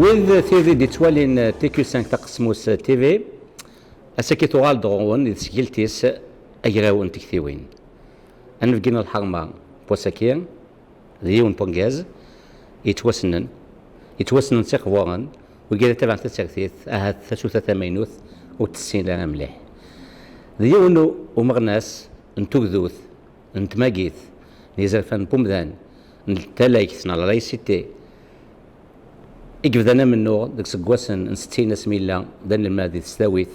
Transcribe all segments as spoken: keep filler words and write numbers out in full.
Wid tid i d-ittwalin T Q cinq Taqesmust T V, ass-agi tuɣal-d ɣur-wen di tesgilt-is Agraw n Tektiwin. Anebgi n lḥerma n wass-agi d yiwen n wungal yettwassnen, yettwassnen s iqburen, wigad itabaɛen tasertit, ahat tasuta tamaynut ur tessin ara mliḥ. D yiwen umeɣnas n tugdut, n tmagit, n yizerfan n wemdan, n talayt neɣ la laïcité, i yebdan amennuɣ deg iseggasen n settin asmi yella d anelmad di tesdawit,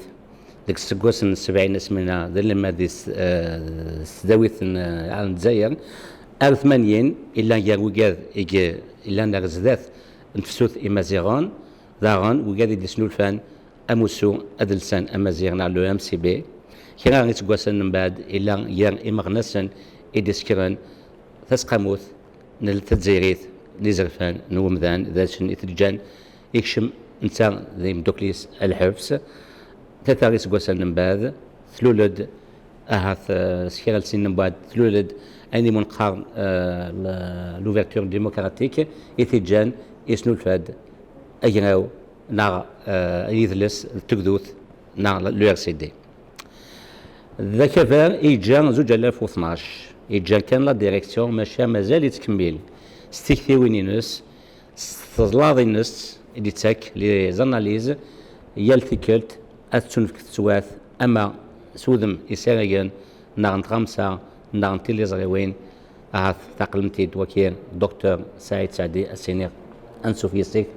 deg iseggasen n sebɛin asmi yella d anelmad di s-, eh, tesdawit n, eh, n Lezzayer, ar tmanyin yella gar wigad i ye-, yellan ar zdat n tefsut imaziɣen, daɣen wigad i d-isnulfan amussu adelsan amaziɣ neɣ le M C B. Kra iseggasen mbeɛd, yella gar imeɣnasen i d-isekren tasqamut n tezzirit n yizerfan n wemdan, d acu i t-ǧǧan ikcem netta d imdukli-s lḥebs. Tlata iseggasen mbeɛd, tlul-d ahat, eh, s kra n snin mbeɛd, tlul-d ayen imu neqqar, eh, l-, l'ouverture démocratique, i t-iǧǧan isnulfa-d agraw neɣ, eh, yidles d tegdut neɣ l'U R C D. D akabar i yeǧǧa zuǧ alaf u tnac, yeǧǧa kan la direction, maca mazal yettkemmil s tiktiwin-ines, s teẓlaḍ-ines i d-ittak, les analyses, yal tikkelt ad tettunefk tettwat ama s wudem isaragen neɣ n tɣamsa neɣ n tiliẓriwin. Ahat taqlem-t-id waki, Docteur Saɛid Saɛdi, ad s-iniɣ ansuf yes-k,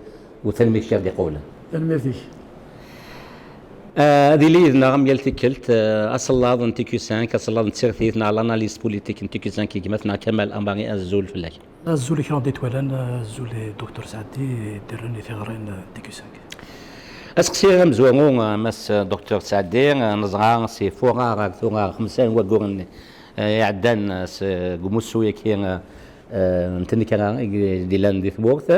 u tanemmirt-ik i ɣ-d-iqewlen. Tanemmirt-ik. Ah, ad yili yid-neɣ am yal tikkelt, ah, asellaḍ n T Q cinq, asellaḍ n tsertit neɣ l'analyse politique n T Q cinq, gma-tneɣ Kamal Amari, azul fell-ak. Azul i kra d-itwalan, azul i Docteur Saɛdi, i d-irran i tiɣri n T Q cinq. Aseqsi amezwaru, ah, Mass Docteur Saɛdi, ah, neẓra si furar ar tura xemsa n wagguren, ah, iɛeddan, ah, s-, deg umussu-agi, ah, eh, n tnekra i d-illan di tmurt.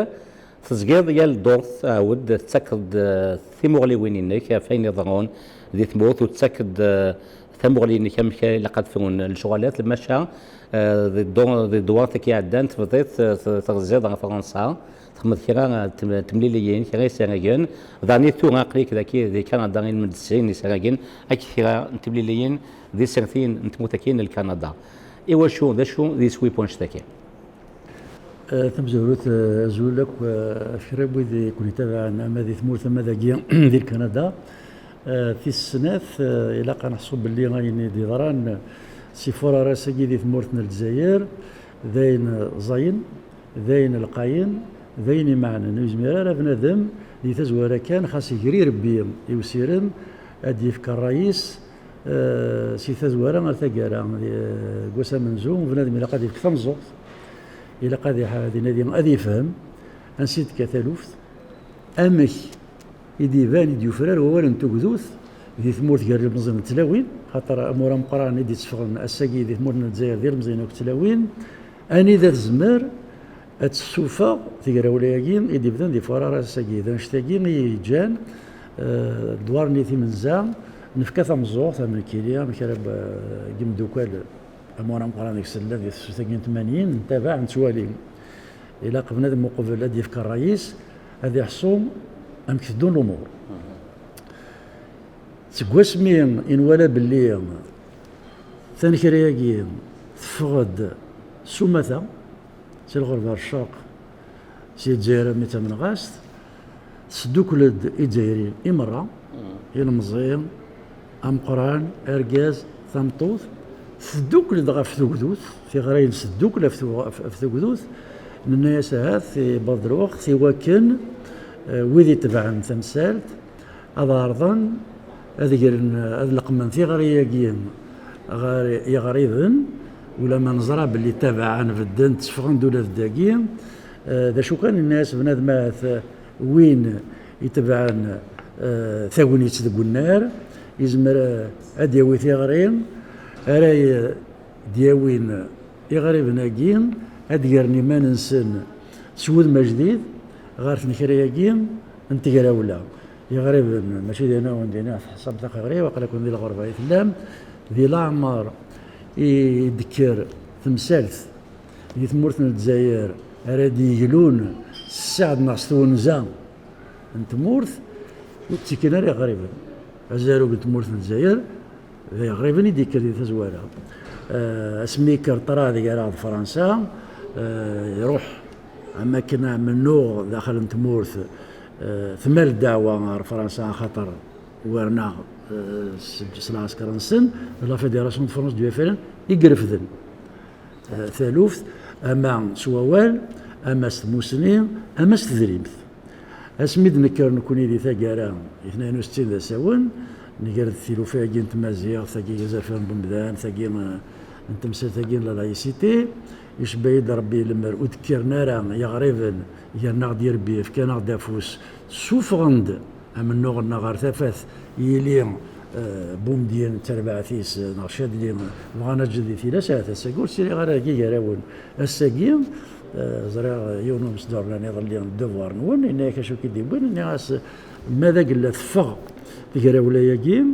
Tezgiḍ yal ddurt, ɛawed, tettakeḍ-d, eh, timuɣliwin-inek ɣef wayen iḍerrun di tmurt, u tettakeḍ-d, eh, tamuɣli-inek amek ilaq ad frun lecɣalat, maca, eh, di ddu-, di ddewwart-agi iɛeddan tebdiḍ, eh, t-, teɣziḍ ɣer Fransa, txedmeḍ kra, eh, tem-, temliliyin, kra isaragen, daɣen i tura aql-ik daki di Kanada i lmend sin isaragen, akked kra n temliliyin di tsertin n tmurt-agi n Lkanada. Iwacu, d acu d yiswi n wanect-agi? Eh, tamezwarut, eh, azul akk, eh, ɣef kra n wid i ken-itabaɛen, ama di tmurt, ama dagi, di Lkanada. Eh, tis snat, eh, ilaq ad neḥṣu belli ayen i d-yeḍran si furar ass-agi di tmurt n Lezzayer, d ayen ẓayen, d ayen lqayen, d ayen imeɛnen. Ur yezmir ara bnadem di tazwara kan, xas iger irebbi i usirem, ad d-yefk ṛṛay-is, Eh, si tazwara ar taggara, eh, deg wass amenzu, bnadem ilaq ad yefk tameẓẓuɣt, ilaq ad iḥ-, ad inadi, ad yefhem ansi d-tekka taluft, amek i d-iban, i d-yufrar wawal n tugdut di tmurt gar ilemẓiyen d tlawin, xaṭer amur ameqqran i d-itteffɣen ass-agi di tmurt n Lezzayer d ilemẓiyen akked tlawin, anida tezmer ad tessufeɣ tegrawla-agi i d-ibdan di furar ass-agi. D annect-agi i yeǧǧan, eh, ddwar-nni timenza, nefka tameẓẓuɣt, am nekkini, amek ara b-, deg imeddukal, amur ameqqran deg-s nella di tefsut-agi n tmanyin, ntabaɛ, nettwali. Ilaq bnadem uqbel ad d-yefk ṛṛay-is, ad iḥṣu amek teddun lumuṛ. Seg wasmi i nwala belli tanekra-agi teffeɣ-d s umata, si lɣerba ar ccerq, si Lezzayer armi d tamenɣast, tesdukkel-d Izzayriyen i merra, ilemẓi, ameqqran, argaz, tameṭṭut, teddukel-d ɣef tugdut, tiɣra-ines teddukel ɣef tu-, ɣef, ɣef tugdut, nenna-yas ahat yewweḍ-d lweqt i wakken, eh, wid itebɛen tamsalt, ad ɛerḍen ad gren, ad leqqmen tiɣri-agi ɣer yiɣriben, ulamma neẓra belli ttabaɛen, bedden, tteffɣen-d ula d dagi. Eh, d acu kan, yenna-yas bnadem ahat, eh, win itebɛen, eh, tagnit deg unnar, yezmer, eh, ad d-yawi tiɣri ara y-, d-yawin iɣriben-agi, ad d-gren iman-nsen s wudem ajdid ɣer tnekra-agi n tegrawla. Iɣriben, mačči d anawen dina tḥesab d aqeɣri, waqila kun di lɣerba i tellam, di leɛmer i d-tekker temsalt di tmurt n Lezzayer ara d-yeglun s sseɛd neɣ s twenza n tmurt ur ttikin ara iɣriben. Azarug n tmurt n Lezzayer d iɣriben i d-yekker di tazwara. Eh, asmi yekker ṭṭrad gar-aɣ d Fransa, eh, iruḥ am akken amennuɣ daxel n tmurt, eh, tmal ddeɛwa ɣer Fransa, axaṭer wernaɣ, eh, s, s lɛesker-nsen, d la Fédération de France du F L N i irefden, eh, taluft, ama s wawal, ama s tmussni, ama s tedrimt. Asmi d-nekker nekkni di taggara i tnayen u settin d asawen, nger-d tilufa-agi n tmaziɣt, tagi n yizerfan n umdan, tagi, eh, n temsalt-agi n la laïcité, icebba-yi-d Rebbi lemmer ur d-kkiren ara yeɣriben, yerna aɣ-d irebbi, fkan-aɣ-d afus, ssufɣen-d amennuɣ-nneɣ ɣer tafat, yili, eh, Bumedyen d terbaɛt-is, eh, neɣ Cadli, eh, bɣan aǧed di tilas, ahat ass-agi ur ttiliɣ ara deg igarawen. Ass-agi, eh, ẓriɣ yiwen umesdur llan iḍelli devoir-nwen, yenna-yak acu k-id-iwwin, nniɣ-as, ma d agella teffeɣ tegrawla-agi,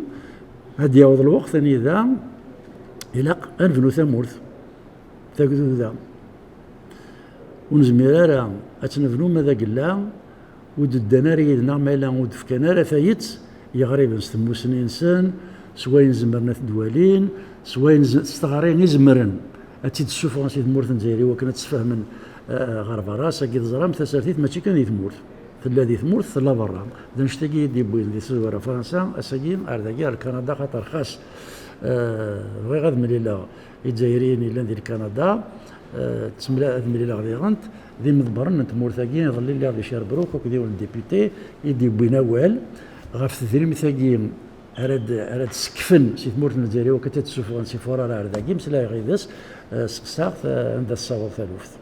ad d-yaweḍ lweqt anida ilaq ad nebnu tamurt, tagduda. Ur nezmir ara ad tt-nebnu ma d agella ur d-ddan ara yid-neɣ, ma yella ur d-fkan ara tayet yeɣriben s tmussni-nsen, s wayen zemren ad t-id-walin, s wayen z-, s teɣri i zemren ad tt-id-ssufɣen si tmurt n Lezzayer i wakken ad tt-sfehmen, eh, ɣer berra. Ass-agi teẓram tasertit mačči kan di tmurt, tella di tmurt, tella berra. D annect-agi i d-yewwin di tazwara Fransa, ass-agi ar dagi ar Kanada, xaṭer xas, eh, bɣiɣ ad mlileɣ Izzayriyen yellan di Lkanada, eh, ttemla-, ad mlileɣ diɣent d imḍebbren n tmurt-agi. Iḍelli lliɣ di Sherbrooke akked yiwen n député i d-yewwin awal ɣef tedrimt-agi ara d-, ara d-sekfen si tmurt n Lezzayer i wakken ad tt-id-ssufɣen si Fuṛar ar dagi. Meslayeɣ yid-s, eh, seqsaɣ-t, eh, anda tessaweḍ taluft.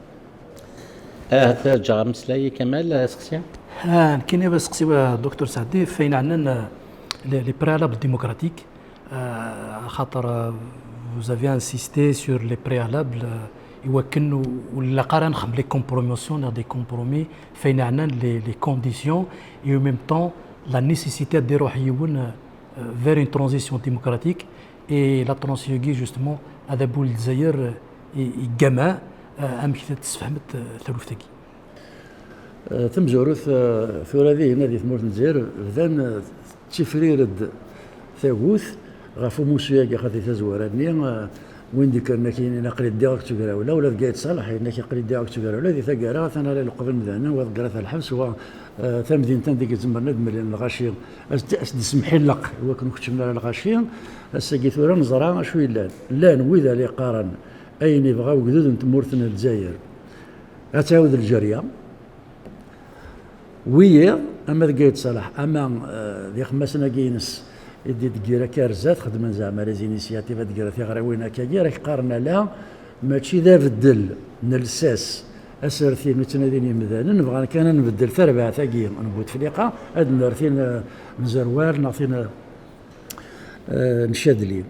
Ahat ǧǧeɣ ameslay i Kamal, eh, seqsi. Ah, nekkini ad seqsiɣ, eh, Docteur Saɛdi, f ayen ɛnan, eh, les, les préalables démocratiques. Euh, xaṭer, euh, vous avez insisté sur les préalables, euh, i wakken ur, ur ilaq ara ad nexdem les compromissions neɣ des compromis f ayen ɛnan les, les conditions et en même temps la nécessité ad iruḥ yiwen, euh, vers une transition démocratique et la transition-agi justement ad abul Lezzayer, euh, i, i gama, euh, amek i tessefhameḍ, euh, taluft-agi? Eh, tamezwarut, eh, tura dihin di tmurt n Lezzayer, bdan, eh, tettifrir-d tagut ɣef umussu-agi, xaṭi tazwara-nni, eh, win d-ikkren ad k-yinin aql-i ddiɣ akked tegrawla, ula d Gayet Ṣaleḥ yenna-k aql-i ddiɣ akked tegrawla, di taggara atan ara ileqqeb imdanen, wa ḍeggrat ɣer lḥebs, wa, eh, tamdint anda i izemren ad mlen lɣaci, as-, as-d-isemḥilleq i wakken ur keččmen ara lɣaci. Ass-agi tura neẓra acu yellan. Llan wid ara yeqqaren ayen yebɣa wegdud n tmurt n Lezzayer, ad tɛawed lǧerya. Wiyiḍ, ama d Gayet Ṣaleḥ, ama, eh, d ixemmasen-agi-ines i d-idegger akka ar zdat, xedmen zeɛma les initiatives ad d-gren tiɣriwin akkagi, ara k-qqaren ala, mačči d abeddel n lsas aserti i ttnadin yimdanen, bɣan kan ad nbeddel tarbaɛt-agi n Butefliqa, ad nerr tin, eh, n Zerwal neɣ tin, eh, eh, n Cadli.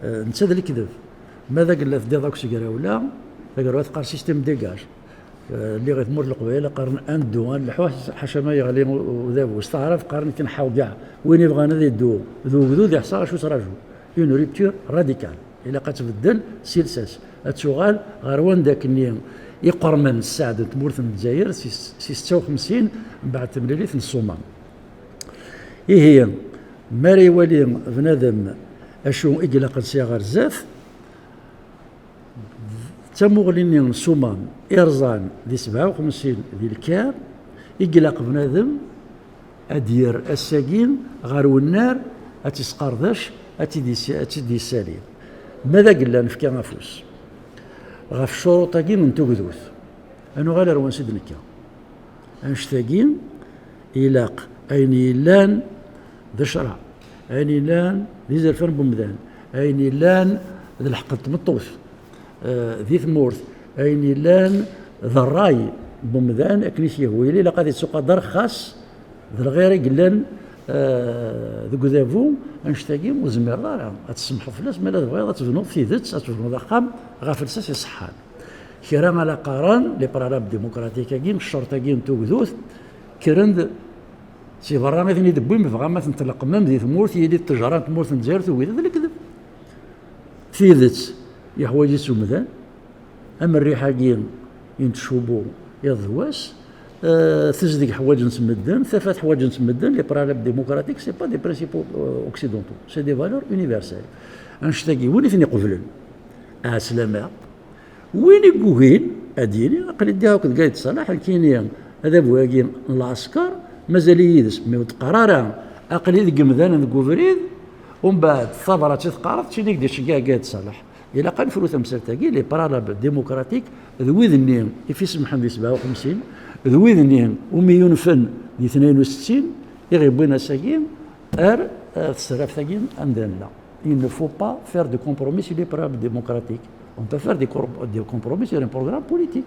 Eh, netta d lekdeb. Ma d agella teddiḍ akk s tegrawla, tagerwa teqqar système dégage. Eh, lliɣ i tmurt n Leqbayel, qqaren ad neddu, ad nleḥḥu, ḥaca ma yeɣli u-, udabu. S taɛrabt qqaren akken ḥaw kɛa. Win ibɣan ad iddu d ugdud, iḥṣa acu yettraǧu. Une rupture radicale. Ilaq ad tbeddel si lsas. Ad tuɣal ɣer wanda akkenni iqermen sseɛd n tmurt n Lezzayer si, si setta u xemsin, mbeɛd temlilit n Ṣṣumam. Ihi, mi ara iwali bnadem acu i ilaqen sya ɣer zdat, d tamuɣli-nni n Ṣṣumam i rẓan di sebɛa u xemsin di Lkar, i ilaq bnadem ad d-yerr ass-agi ɣer wennar, ad tt-isqerdac, ad tt-id-is-, ad tt-id-yessali. Ma d agella nefka afus ɣef ccuruṭ-agi n tugdut, ad nuɣal ar wansi d-nekka. Annect-agi ilaq ayen yellan d ccreɛ, ayen yellan d izerfan n umdan, ayen yellan d lḥeqq n tmeṭṭut, eh, di tmurt, ayen yellan d ṛṛay n umdan akken i s-yehwa yili, ilaq ad ittuqader xas d lɣir i yellan, eh, deg udabu. Annect-agi ur tezmireḍ ara ad tsemḥeḍ fell-as, ma la tebɣiḍ ad tebnuḍ tidet, ad tebnuḍ axxam ɣef lsas iṣeḥḥan. Kra ara qqaren les préalables démocratiques-agi, ccerṭ-agi n tugdut, kkren-d si berra i ten-id-wwim, bɣam ad ten-tleqqmem di tmurt, yili ttejra n tmurt n Lezzayer tugi-t, d lekdeb. Tidet yeḥwaǧ-itt umdan, am rriḥ-agi i nettcubbu iḍ d wass, Euh, tezdeg ḥwaǧen-tt medden, tafat ḥwaǧen-tt medden, les préalables démocratiques, c'est pas des principes euh, occidentaux, c'est des valeurs universelles. Annect-agi, win i ten-iqeblen, ɛeslama. Win i yugin, ad d-yini, aql-i ddiɣ akked Gayd Salaḥ, nekkini adabu-agi n lɛesker, mazal-iyi yid-s, mi ur d-qqar ara, aql-i deg yimdanen deg ubrid, umbeɛd tabrat i teqqareḍ, d tin i k-d-iceggeɛ Gayd Salaḥ. Ilaq ad nefru tamsalt-agi, les préalables démocratiques, d wid-nni i f-isemḥen di sebɛa u xemsin, d wid-nni umi yunfen di tnayen u settin, i ɣ-yewwin ass-agi ar eh, tesraft-agi anda nella. Il ne faut pas faire de compromis sur les préalables démocratiques. On peut faire des, cor- des compromis sur un programme politique.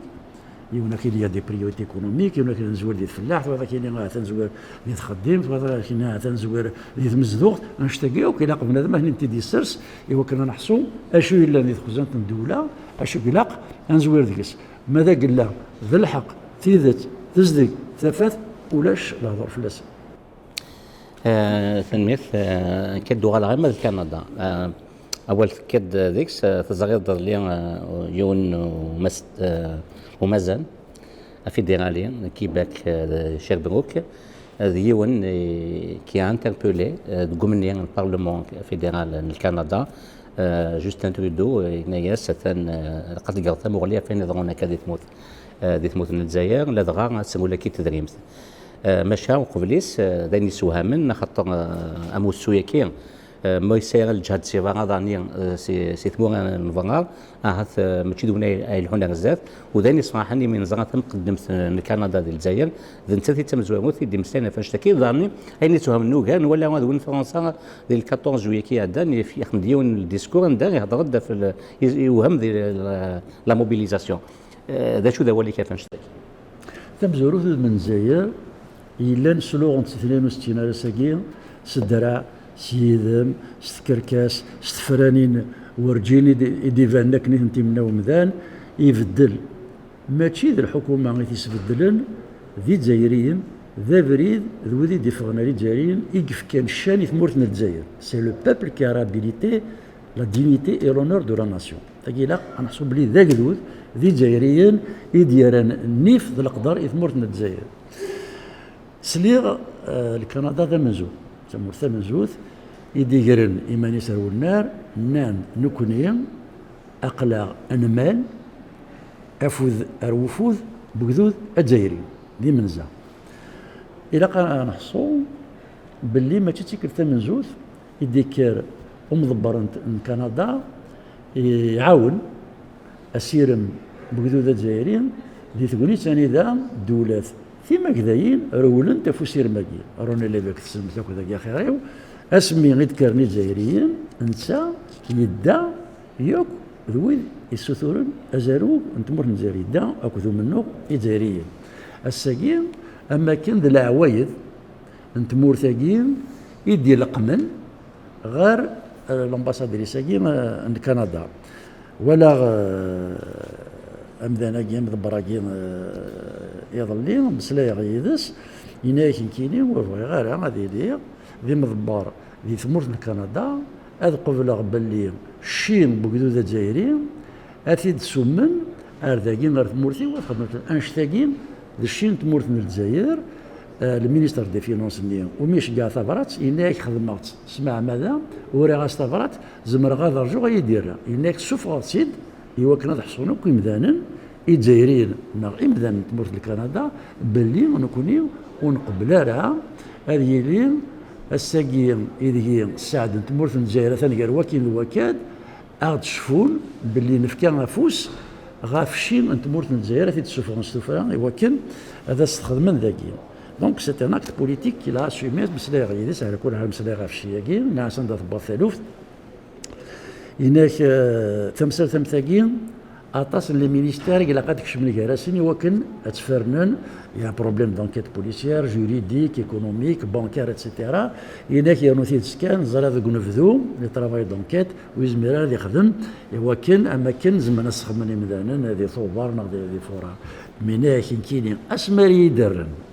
Yiwen akini, il y a des priorités économiques, yiwen akini ad nezwir di tfellaḥt, wayeḍ akini ahat ad nezwir di txeddimt, wayeḍ akini ahat ad nezwir di tmezduɣt. Annect-agi akk ilaq bnadem ad ten-id-yessers i wakken ad neḥṣu acu yellan di texzant n ddewla, acu ilaq ad nezwir deg-s. Ma d agella, d lḥeqq, tidet, tezdeg, tafat, ulac lehdur fell-asen. Eh, tanemmirt. Eh, nekk ad d-uɣaleɣ arma d Kanada. Eh, awal tekka-d deg-s, eh, teẓriḍ iḍelli eh, yiwen umas- eh, umazan afidérali n Québec, eh, de Sherbrooke, eh, d yiwen eh, qui a interpellé eh, deg umenni n Parlement fédéral n Kanada, eh, Justin Trudeau, eh, yenna-yas atan eh, qad tgeḍ tamuɣli ɣef wayen iḍerrun akka di tmurt, eh, di tmurt n Lezzayer, ladɣa ad tagul akka i tedrimt. Eh, maca uqbel-is eh, d ayen yessewhamen, axaṭer eh, amussu-agi eh, ma yesɛi lǧehd si berra daɣni eh, si, si tmura n berra, ahat eh, mačči d win ay ay yelḥun ar zdat. U d ayen yesferḥen imi neẓra tamqeddemt eh, n Kanada di Lezzayer, d nettat i d tamezwarut i d-imeslayen ɣef annect-agi. Daɣni ayen yessewhamen ugar, nwala d win n Fransa di le quatorze juillet-agi iɛeddan, yef- yexdem-d yiwen n discours anda ihedder-d ɣef l- i- iwhem di la, la mobilisation. Eh, d acu d awal-ik ɣef annect-agi? Tamezwarut udem n Lezzayer yellan sluɣent si tnayen u settin ar ass-agi, s ddreɛ, s yidem, s tkerkas, s tefranin werǧin i d- i d-ibanen akken i tent-imenna umdan, ibeddel. Mačči d lḥukuma i t-isbeddlen, d Izzayriyen, d abrid, d wid i d-iffɣen ar Izzayriyen i yefkan ccan i tmurt n Lezzayer. C'est le peuple qui a réhabilité la dignité et l'honneur de la nation. Tagi ilaq ad neḥṣu belli d agdud d Izzayriyen i d-yerran nnif d leqder i tmurt n Lezzayer. Sliɣ eh, Lkanada d amenzu, d tamurt tamenzut i d-igren iman-is ar wennar, nnan nekkni aql-aɣ nmal afud ar wufud n ugdud azzayri d imenza. Ilaq ad neḥṣu belli mačči d tikkelt tamenzut i d-ikker umḍebber n Kanada iɛawen asirem n ugdud azzayri di tegnit anida ddewlat timagdayin rewlent ɣef usirem-agi. René Lévesque, tessnem-t akk dagi axir-iw, asmi i d-kkren Izzayriyen, netta yedda yakk d wid issuturen azarug n tmurt n Lezzayer, yedda akked umennuɣ Izzayriyen. Ass-agi, am wakken d leɛwayed n tmurt-agi i d-ileqqmen ɣer eh, l'ambassadrice-agi eh, n Kanada. Walaɣ eh, amdan-agi, amḍebber-agi eh, iḍelli, mmeslayeɣ yid-s, yenna-yak nekkini ur bɣiɣ ara ad iliɣ d imḍebber di tmurt n Kanada, ad qebleɣ belli cci n ugdud azzayri ad t-id-summen ar dagi, ar tmurt-iw, ad xedmeɣ annect-agi d cci n tmurt n Lezzayer. Eh, le ministre des finances-nni umi iceggeɛ tabrat, yenna-yak xedmeɣ-tt s meɛmada, uriɣ-as tabrat, zemreɣ ad rǧuɣ ad iyi-d-irra. Yenna-yak ssuffɣeɣ-tt-id i wakken ad ḥṣun akk imdanen izzayriyen neɣ imdanen n tmurt n Kanada belli nekkni ur nqebbel ara ad yili ass-agi ideg sseɛd n tmurt n Lezzayer atan gar wakin d wakad, ad aɣ-d-cfun belli nefka afus ɣef cci n tmurt n Lezzayer, ad t-id-ssufɣen s tuffra i wakken ad as-t-xedmen dagi. Donc c'est un acte politique qu'il a assumé, meslayeɣ yid-s, ɛla kul ḥal meslayeɣ ɣef cci-agi, nniɣ-as anda tewweḍ taluft. Yenna-k eh, tamsalt am tagi, aṭas n les ministères i ilaq ad kecmen gar-asen i wakken ad tt-fernen. Il y a un problème d'enquête policière, juridique, économique, bancaire, et cetera. Yenna-k yernu tidet kan, ẓriɣ deg unebdu, le travail d'enquête, ur yezmir ara ad ixdem i wakken am wakken zemren ad sxedmen imdanen di Tubeṛ neɣ di, di Fuṛar. Mi yenna-yak nekkini, asmi ara iyi-d-rren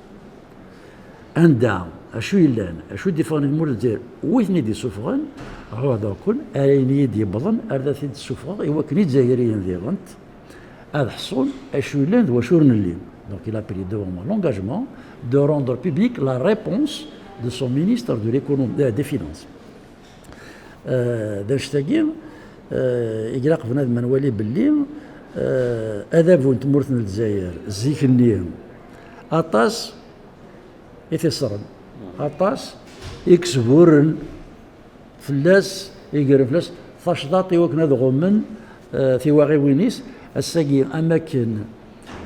anda, acu yellan, acu d-iffɣen i tmurt n Lezzayer, wi ten-id-isuffɣen, ɛuhdeɣ-ken, ar ayen i yi-d-yewwḍen, ar ad t-id-ssufɣeɣ i wakken Izzayriyen diɣen, ad ḥṣun acu yellan d wacu ur nelli. Donc il a pris devant moi l'engagement de rendre public la réponse de son ministre de l'économie, euh, des finances. Euh, d annect-agi, euh, i ilaq bnadem ad nwali belli, euh, adabu n tmurt n Lezzayer zik-nni aṭas i t-iṣṣren, aṭas i yesburren fell-as, i gren fell-as tacḍaṭ i wakken ad ɣummen, eh, tiwaɣiwin-is. Ass-agi, am akken,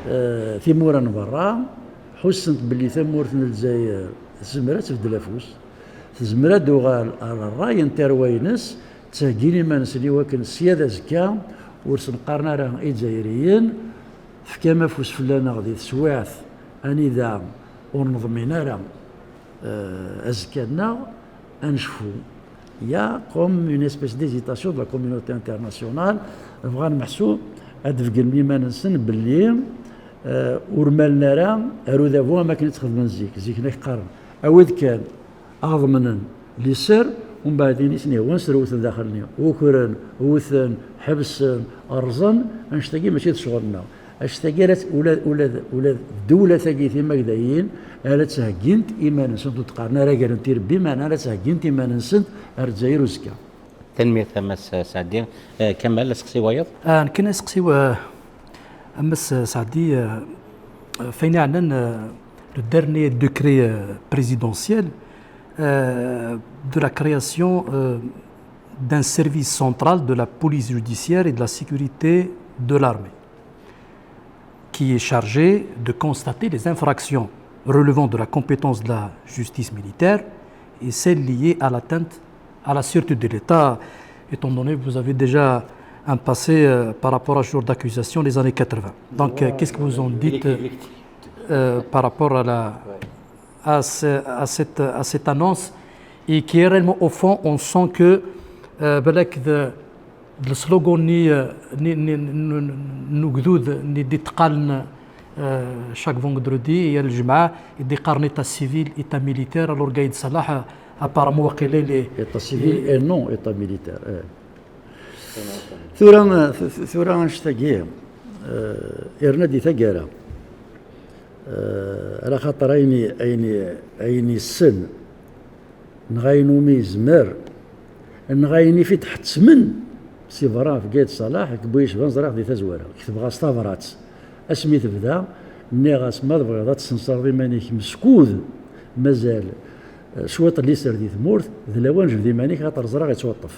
eh, timura n berra ḥussent belli tamurt n Lezzayer tezmer ad tbeddel afus, tezmer ad d-tuɣal ar ṛṛay n tarwa-ines, ttheggin iman-nsen i wakken sya d azekka ur sen-qqaren ara Izzayriyen, tefkam afus fell-aneɣ di teswiɛt anida ur neḍmin ara, eh, azekka-nneɣ, ad necfu. Il y a comme une espèce d'hésitation de la communauté internationale, bɣan meḥsub ad d-beggnen iman-nsen belli, eh, ur malen ara ar udabu am akken i tt-xedmen zik. Zik-nni ak-qqaren, awi-d kan, ad ḍemnen les serres, umbeɛd ini-sen ihwan srewten daxel-nni, ukren, wten, ḥebsen, rẓen, annect-agi mačči d ccɣel-nneɣ. Annect-agi ara tt-, ula, ula, ula d ddewlat-agi timagdayin ara ttheggint iman-nsent, ur d-qqaren ara grent irebbi, meɛna ara ttheggint iman-nsent ar Lezzayer uzekka. Tanemmirt a Mass Saɛdi. Eh, Kamal, aseqsi wayeḍ? Ah, nekk aseqsi, eh, a Mass Saɛdi, eh, f ayen iɛnan, eh, le dernier décret, eh, présidentiel, eh, de la création, eh, d'un service central de la police judiciaire et de la sécurité de l'armée, qui est chargé de constater les infractions relevant de la compétence de la justice militaire et celles liées à l'atteinte à la sûreté de l'État, étant donné que vous avez déjà un passé, euh, par rapport à ce genre d'accusation les années quatre-vingts. Donc, euh, qu'est-ce que vous en dites, euh, par rapport à la, à ce, à cette, à cette annonce et qui est réellement, au fond, on sent que, euh, balak d, d le slogan-nni, euh, n, n, n, n ugdud-nni d-itteqqalen, euh, chaque vendredi, yal lǧemɛa, i d-iqqaren état civil, état militaire, alors Gaïd Salah, euh, apparemment, waqila, il est... État civil et non état militaire, eh. Tura, tura annect-agi, eh, yerna di taggara. Eh, ala xaṭer ayen i, ayen i, ayen yessen, neɣ ayen umi yezmer, neɣ ayen i t-id-ḥettmen si berra ɣef Gaïd Salah, deg Buyecban ẓriɣ di tazwara, ketbeɣ-as tabrat. Asmi tebda, nniɣ-as ma tebɣiḍ ad tessensereḍ iman-ik meskud mazal, eh, cwiṭ n liser di tmurt, d lawan jbed iman-ik, xaṭer ẓriɣ yettwaṭṭef.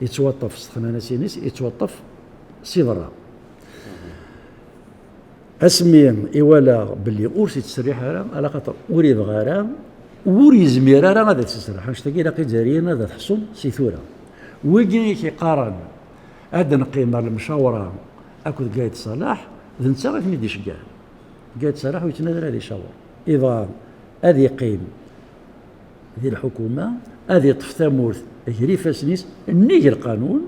Yettwaṭṭef s texnanasin-is, yettwaṭṭef si berra. Asmi i walaɣ belli ur s-yettserriḥ ara, ala xaṭer ur yebɣi ara, ur yezmir ara ad as-iserreḥ. Annect-agi ilaq Izzayriyen ad t-ḥṣun si tura. Wigi i k-iqqaren ad neqqim ar lemcawra akked Gaïd Salah, d netta i ten-id-iceggɛen. Gaïd Salah ur yettnadi ara ad icawer. Yebɣa ad iqqim di lḥukuma, ad iṭṭef tamurt gar ifassen-is, nnig lqanun,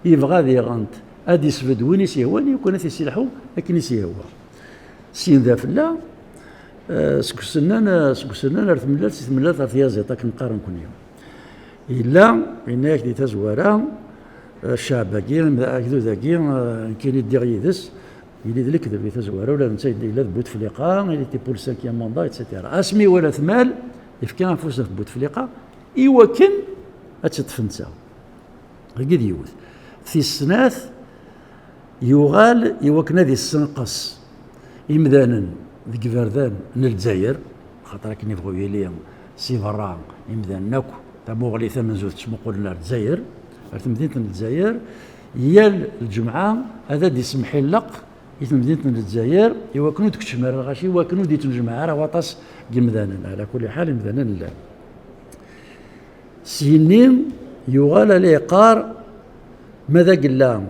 yebɣa ad iɣent, ad isbedd win i s-yehwan, yukan ad t-isilḥu akken i s-yehwa. Syin d afella, eh, seg usennan, eh, seg usennan ar tmellalt, si tmellalt ar tyaziḍt, akken qqaren nekni. Yella, yenna-yak di tazwara, eh, cceɛb-agi, agdud-agi, eh, nekkini ddiɣ yid-s, yili d lekdeb di tazwara, ula d netta yella d Bouteflika, il était pour le cinquième mandat, et cetera. Asmi iwala tmal, yefka afus ɣef Bouteflika, iwakken ad tt-iṭṭef netta. Dagi d yiwet. Tis snat, yuɣal iwakken ad issenqes imdanen deg iberdan n Lezzayer, xaṭer akken ibɣu yili si berra, imdanen akk, tamuɣli tamenzut ttmuqulen ar Lezzayer, ar temdint n Lezzayer, yal lǧemɛa ad ad-isemḥilleq i temdint n Lezzayer, iwakken ur d-keččem ara lɣaci, iwakken ur d-ittnejmaɛ ara waṭas n yimdanen. Ɛla kulli ḥal, imdanen llan. Syenni yuɣal ala yeqqar, ma d agella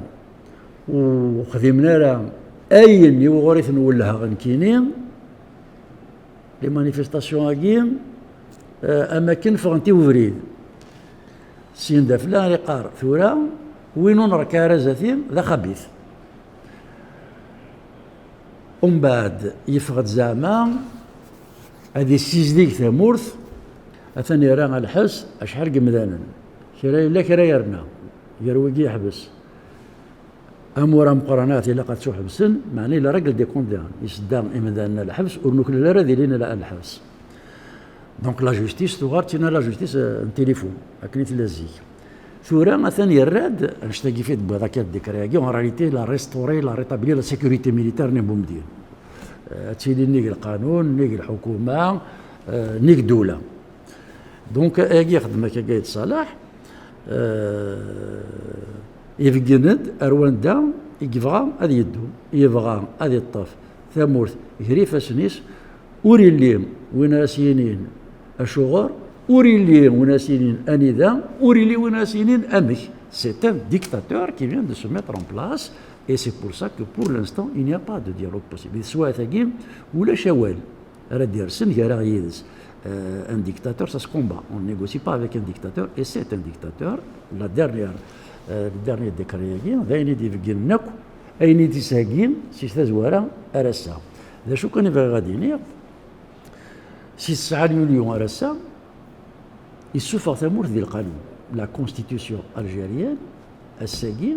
ur xdimen ara ayen i wuɣur i ten-wellheɣ nekkini, les manifestations-agi, eh, am akken ffɣent i ubrid. Syin d afella ara iqqar, tura, win ur nrekka ara zdat-i, d axabit. Umbeɛd, yeffeɣ-d zeɛma ad issizdeg tamurt, atan yerra a lḥess acḥal n yemdanen. Kra yella, kra yerna, gar wigi yeḥbes. Amur ameqqran ahat ilaq ad ttuḥebsen, meɛna il règle des comptes, isedda imdanen ar lḥebs, ur nuklal ara ad ilin ar lḥebs. Donc la justice tuɣal d tin, la justice euh, n tilifun, akken i tella zik. Tura atan yerra-d annect-agi i d-tewwiḍ akka décret-agi, en réalité il a restauré, il a rétabli la sécurité militaire n Bumdin. Euh, ad tili nnig lqanun, nnig lḥukuma, euh, nnig ddula. Donc agi ixdem akka Gayd Salaḥ, euh, ibeggen-d ar wanda i yebɣa ad yeddu, yebɣa ad yeṭṭef tamurt gar ifassen-is, ur illi win ara s-yinin acuɣer, ur illi win ara s-yinin anida, ur illi win ara s-yinin amek. C'est un dictateur qui vient de se mettre en place et c'est pour ça que pour l'instant il n'y a pas de dialogue possible. Di teswiɛt-agi ulac awal ara d-yersen gar-aɣ yid-s. Euh, un dictateur, ça se combat. On ne négocie pas avec un dictateur, et c'est un dictateur. La dernière, euh, le dernier décret-agi, d ayen i d-ibeggnen akk ayen i d-isheggin si tazwara ar ass-a. D acu kan i bɣiɣ ad iniɣ, si tesɛa n yulyu ar ass-a, issufeɣ tamurt di lqanun. La constitution algérienne, ass-agi,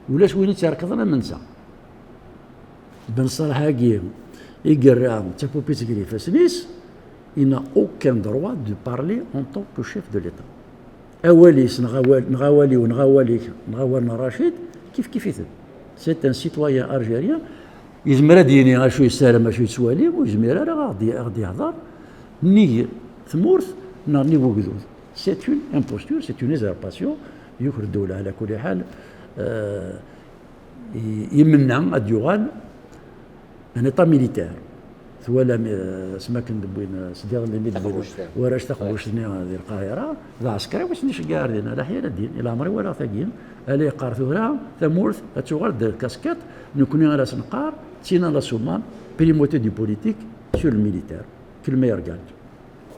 ulac win i tt-irekḍen am netta. Ben Ṣaleḥ-agi i yerra d tapupit gar ifassen-is, il n'a aucun droit de parler en tant que chef de l'État. Awal-is, neɣ awal, neɣ awal-iw, neɣ awal-ik, neɣ awal n Racid, kif kif-iten. C'est un citoyen algérien, yezmer ad d-yini acu yessaram, acu yettwali, ur yezmir ara ad ɣ-d-, ad ɣ-d-yehder nnig tmurt neɣ nnig ugdud. C'est une imposture, c'est une usurpation, yuker ddula, ɛla kulli ḥal, euh, i-, imenna ad d-yuɣal un état militaire. Twalam, euh, asmi akken d-wwin, euh, sdiɣ limi d-wwin warrac taqbuct-nni di Lqahira, d aɛeskriw i sen-iceggeɛ ar din, ala ḥyal ad din, i leɛmer i walaɣ tagi, ala yeqqar tura tamurt ad tuɣal d casquette, nekni ara s-neqqar, tina la summa, primauté du politique sur le militaire, que le meilleur gagne.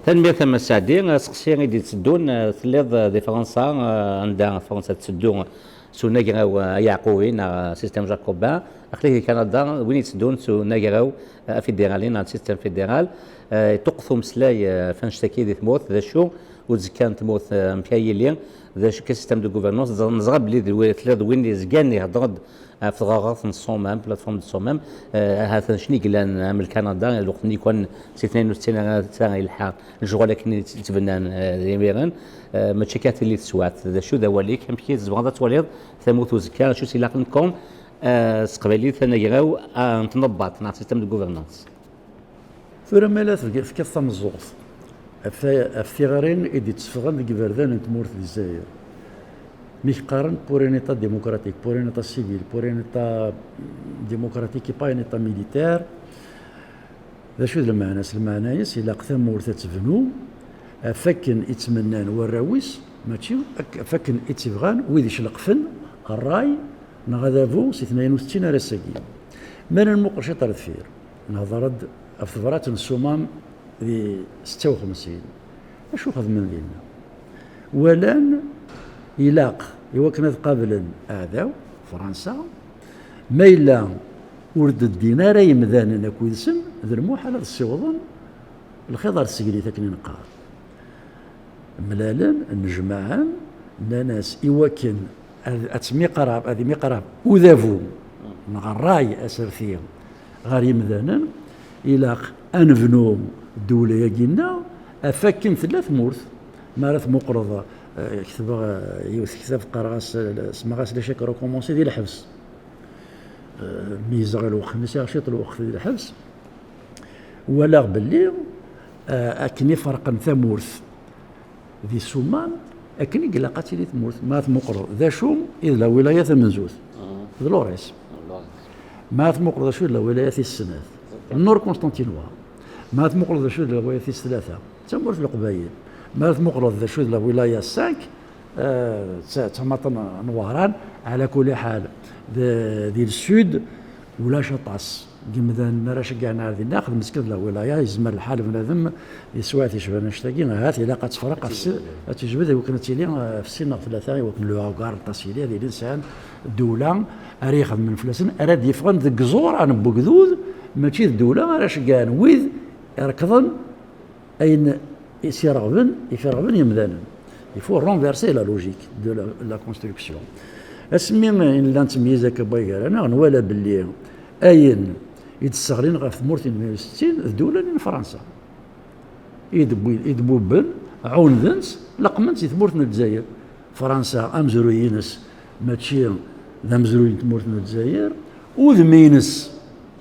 Tanemmirt a Mass Saɛdi. Aseqsi i d-itteddun, eh, telliḍ, eh, di Fransa, eh, anda Fransa tetteddu s unagraw, eh, ayeɛqubi neɣ, eh, système jacobin. Aql-ik di Kanada, win itteddun s unagraw, eh, afidérali neɣ système fédéral. Eh, iṭuqqet umeslay, eh, ɣef annect-agi di tmurt, d acu uzekka n tmurt, eh, amek ara yili, d acu kan système de gouvernance. Neẓra belli d wi-, telliḍ d win yezgan ihedder-d ɣef tɣerɣert n Ṣṣumam, plateforme de Ṣṣumam, eh, ahat anect-nni yellan am Lkanada, lweqt-nni kan si tnayen u settin ar ass-a yelḥa lecɣal akken i tt-, i tt-bnan, eh, imiren, eh, mačči akka tili teswiɛt. D acu d awal-ik? Amek i tzemreḍ ad twaliḍ tamurt uzekka? Acu s ilaqen comme, eh, s teqbaylit anagraw, ah, n tneḍḍaft neɣ système de gouvernance? Tura ma la tefkiḍ tameẓẓuɣt ɣef, ɣef tiɣri i d-itteffɣen deg iberdan n tmurt n Lezzayer, mi k-qqaren pour un état démocratique, pour un état civil, pour un état démocratique et pas un état militaire, d acu d lmeɛna-s? Lmeɛna-s, ilaq tamurt ad tebnu ɣef wakken i ttmennan warraw-is, mačči ak-, ɣef wakken i tt-bɣan wid icleqfen ṛṛay neɣ adabu si tnayen u settin ar ass-agi. Mi ara nmuqel ciṭ ar deffir, nehḍer-d ɣef tebrat n Ṣṣumam di setta u xemsin. Acu xedmen dinna? Walan ilaq i wakken ad qablen aɛdaw, Fransa, ma yella ur d-ddin ara yemdanen akked-sen, d lmuḥal ad ssiwḍen lxiḍ ar tsegnit, akken i neqqar. Mlalen, nnejmaɛen, nnan-as i wakken ad, ad tmiqrab, ad imiqrab udabu neɣ ṛṛay aserti ɣer yimdanen, ilaq ad nebnu ddewla-agi-nneɣ ɣef wakken tella tmurt. Mi ara tmuqleḍ, eh, ketbeɣ, eh, yiwet tektabt qqareɣ-as, eh, semmaɣ-as Les Chèques recommencés di lḥebs. Eh, meyyzeɣ lweqt-nni, sɛiɣ ciṭ lweqt di lḥebs. Walaɣ belli, eh, akken i ferqen tamurt di Ṣṣumam, akken i ilaq ad tili tmurt. Ma tmuqleḍ d acu i d la wilaya tamenzut, d Lorès. Ma tmuqleḍ d acu i d la wilaya tis snat, Nord Constantinois. Ma tmuqleḍ d acu i d la wilaya tis tlata, d tamurt n Leqbayel. Ma tmuqleḍ d acu i d la wilaya cinq, eh, d ta-, d tamaṭ n, n Wehran. Ɛla kulli ḥal, d-, di le sud, ulac aṭas n yimdanen ara ceggɛen ar dinna, xedmet kan d la wilaya, yezmer lḥal bnadem di teswiɛt icban annect-agi, ahat ilaq ad tefreq, ad s-, ad tejbed i wakken ad tili, eh, ɣef sin neɣ tlata, i wakken le hawgar n Tassili ad ilin sɛan ddewla ara ixedmen fell-asen, ara d-yeffɣen deg iẓuran n wegdud, mačči d ddewla ara ceggɛen wid irekḍen ayen i s-ireɣben, i f-ireɣben yemdanen. Il faut renverser la logique de la, la construction. Asmi i nella nettmeyyiz akka n way gar-aneɣ, nwala belli ayen i d-sseɣlin ɣef tmurt n settin d ddula-nni n Fransa. I d-wwi-, i d-bubben, ɛunden-tt, leqqmen-tt di tmurt n Lezzayer. Fransa, amezruy-ines mačči d amezruy n tmurt n Lezzayer, udem-ines,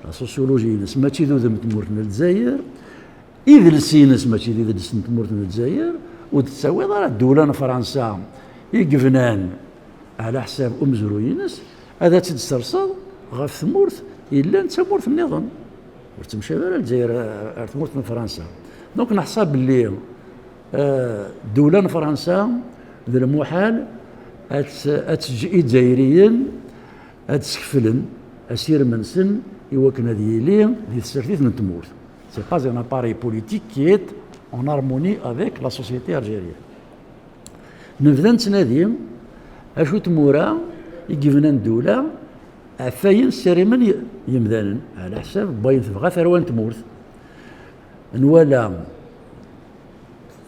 la sociologie-ines mačči d udem n tmurt n Lezzayer, idles-ines mačči d idles n tmurt n Lezzayer, ur d-tettawiḍ ara ddula n Fransa i yebnan ɛla ḥsab umezruy-ines, ad tt-id-serseḍ ɣef tmurt yellan d tamurt nniḍen. Ur ttemcabi ara Lezzayer ar tmurt n Fransa. Donc neḥṣa belli, eh, ddula n Fransa d lmuḥal ad tt-, ad teǧǧ Izzayriyen ad skeflen asirem-nsen i wakken ad yili di tsertit n tmurt. C'est pas un appareil politique qui est en harmonie avec la société algérienne. Nebda nettnadi acu tmura i yebnan ddula ɣef wayen ssarimen y-, yemdanen, ɛla ḥsab n wayen tebɣa tarwa n tmurt. Nwala,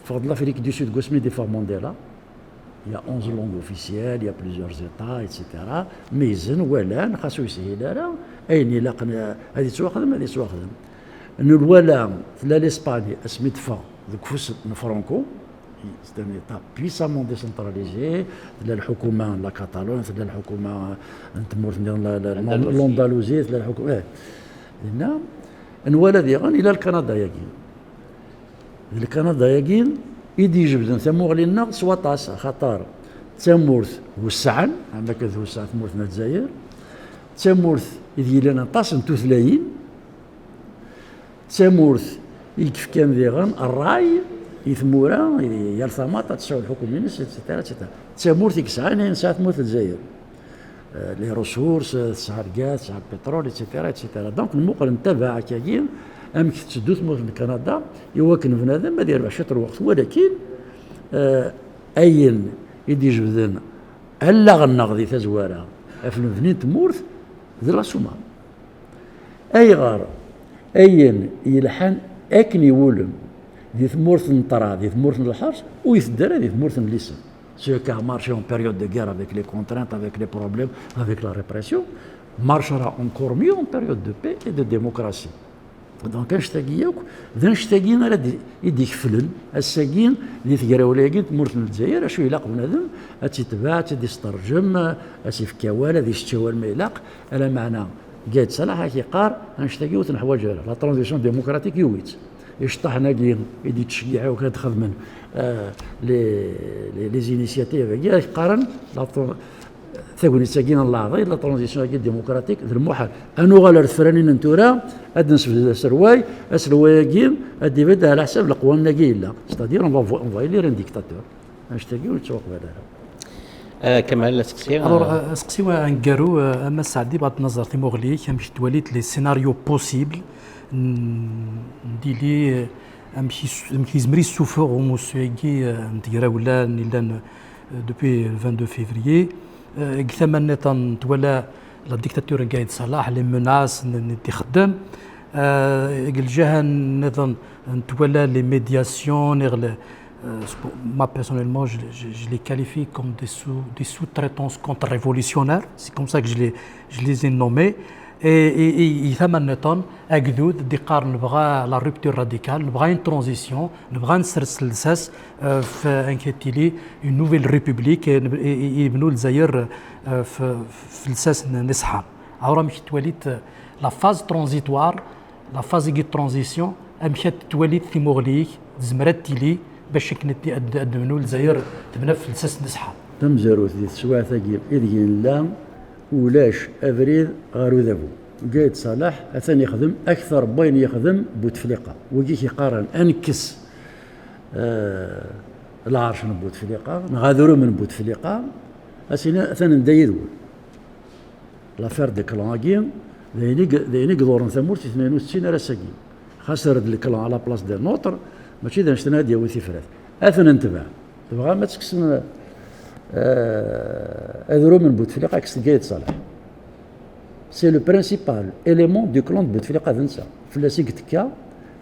ffeɣ-d l'Afrique du Sud deg wasmi d-iffeɣ Mandela, il y a onze langues officielles, il y a plusieurs États, et cetera. Meyyzen, walan, xas ur yeshil ara, ayen ilaqen ad yettwaxdem, ad yettwaxdem. Nwala, tella l'Espagne, asmi d-teffeɣ deg ufus n Franco, c'est un État puissamment décentralisé, tella lḥukuma n la Catalogne, tella lḥukuma n tmurt nniḍen, la, la, l'Andalousie, tella lḥukuma, eh, dinna. Nwala diɣen, ila Lkanada-agi. D Lkanada-agi i d-ijebden tamuɣli-nneɣ s waṭas, axaṭer d tamurt wessɛen, am akka twesseɛ tmurt n Lezzayer, d tamurt i d-yellan aṭas n tutlayin, d tamurt i yefkan diɣen ṛṛay i tmura, i yal tamaṭ ad tesɛu lḥukum-ines, et cetera, et cetera. D tamurt i yesɛan ayen tesɛa tmurt n Lezzayer. Eh, les ressources, eh, tesɛa lgaz, tesɛa lpiṭrul, et cetera, et cetera. Donc, nmuqel, ntabaɛ akkagi amek tetteddu tmurt n Kanada, i wakken bnadem ad yerbeḥ ciṭ n lweqt. Walakin, eh, ayen i d-ijebden allaɣ-nneɣ di tazwara ɣef lebni n tmurt d la suma. Ayɣer ayen yelḥan akken iwulem di tmurt n ṭṭrad, di tmurt n lḥerc, ur iteddu ara di tmurt n liser? Ce qui a marché en période de guerre avec les contraintes, avec les problèmes, avec la répression, marchera encore mieux en période de paix et de démocratie. Donc, annect-agi yakk, d annect-agi ara d-, i d-ikeflen ass-agi di tegrawla-agi n tmurt n Lezzayer, acu ilaq bnadem ad tt-itbeɛ, ad tt-id-isterjem, ad s-ifk awal, ad isečč awal ma ilaq, ala meɛna Gayd Salaḥ ad ak-iqqar, annect-agi ur t-neḥwaǧ ara, la transition démocratique yuwi-tt. Iceṭṭaḥen-agi i d-ittceggiɛ akk ad xedmen, euh, les, les, les initiatives-agi, ad ak-qqaren, la tran-, tagnit-agi n leɛḍil, la transition-agi démocratique, d lmuḥal. Ad nuɣal ar tefranin n tura, ad d-nesbedd aselway, aselway-agi ad d-ibedd ɛla ḥsab leqwanen-agi yella. C'est-à-dire, on va vo-, on va élire un dictateur. Annect-agi ur yettwaqbal ara. Ah, Kamal, aseqsi, Alors, ah, euh, aseqsi aneggaru, euh, a Mass Saɛdi, bɣiɣ ad naẓer timuɣli-k, amek twaliḍ les scénarios possibles n, n dili, euh, amek is-, amek yezmer yessufeɣ umussu-agi, euh, n tegrawla n yellan, euh, depuis le vingt-deux février, euh, deg tama nniḍen twala la dictature n Gayd Salaḥ, les menaces n, n d-ixeddem, euh, deg lǧiha nniḍen twala les médiations, neɣ le, euh, moi personnellement, je, je, je les qualifie comme des sous, des sous-traitances contre-révolutionnaires. C'est comme ça que je les, je les ai nommés. Et, et, et, et tama nniḍen, agdud d-iqqar nebɣa la rupture radicale, nebɣa une transition, nebɣa ad nessers llsas, euh, f, amek ad tili une nouvelle république, et, et, et yebnu Lezzayer, euh, f, f llsas n, n ṣṣeḥḥa. Alors, amek twaliḍ, euh, la phase transitoire, la phase de transition, amek ad twaliḍ timuɣli-k, tezmer ad tili bac akken ad, ad, ad nebnu Lezzayer tebna f llsas n ṣṣeḥḥa? Tamezwarut, di teswiɛt-agi ideg nella, ulac abrid ɣer udabu. Gayd Salaḥ atan ixdem akter n wayen yexdem Butefliqa. Wigi k-iqqaren ad nekkes, eh, lɛerc n Butefliqa, neɣ adrum n Butefliqa, ad s-iniɣ atan anda yid-wen. L'affaire de clan-agi, d ayen i, d ayen i iḍurren tamurt i tnin u settin ar ass-agi. Xas err-d le clan à la place d'un autre, mačči d annect-nni ad d-yawi tifrat. Ad ten-netbeɛ. Tebɣam ad tekksem, eh, adrum n Butefliqa, kkset Gayd Salaḥ. C'est le principal élément du clan de Bouteflika, d netta. Fell-as i yettekka,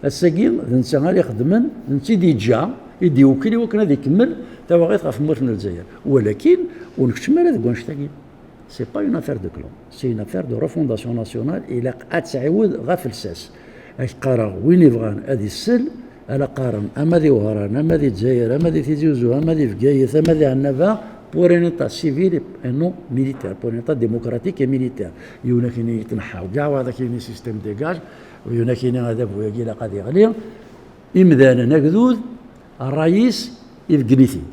ass-agi d netta ara ixedmen, d netta i d-yeǧǧa, i d-iwekkel i wakken ad ikemmel tawaɣit ɣef tmurt n Lezzayer. Walakin, ur nekcem ara deg wannect-agi. C'est pas une affaire de clan, c'est une affaire de refondation nationale. Ilaq ad tɛiwed ɣef lsas. Ak qqareɣ, win ibɣan ad issel, ala qqaren ama di Wehran, ama di Lezzayer, ama di Tizi Uzzu, ama di Bgayet, ama di Ɛennaba, pour un état civil et non militaire, pour un état démocratique et militaire. Yiwen ak ini yetneḥḥa, kkaɛ wayeḍ ak ini système dégage, yiwen ak ini adabu-agi ilaq ad iɣli. Imdanen, agdud, ṛṛay-is ibeggen-it-id.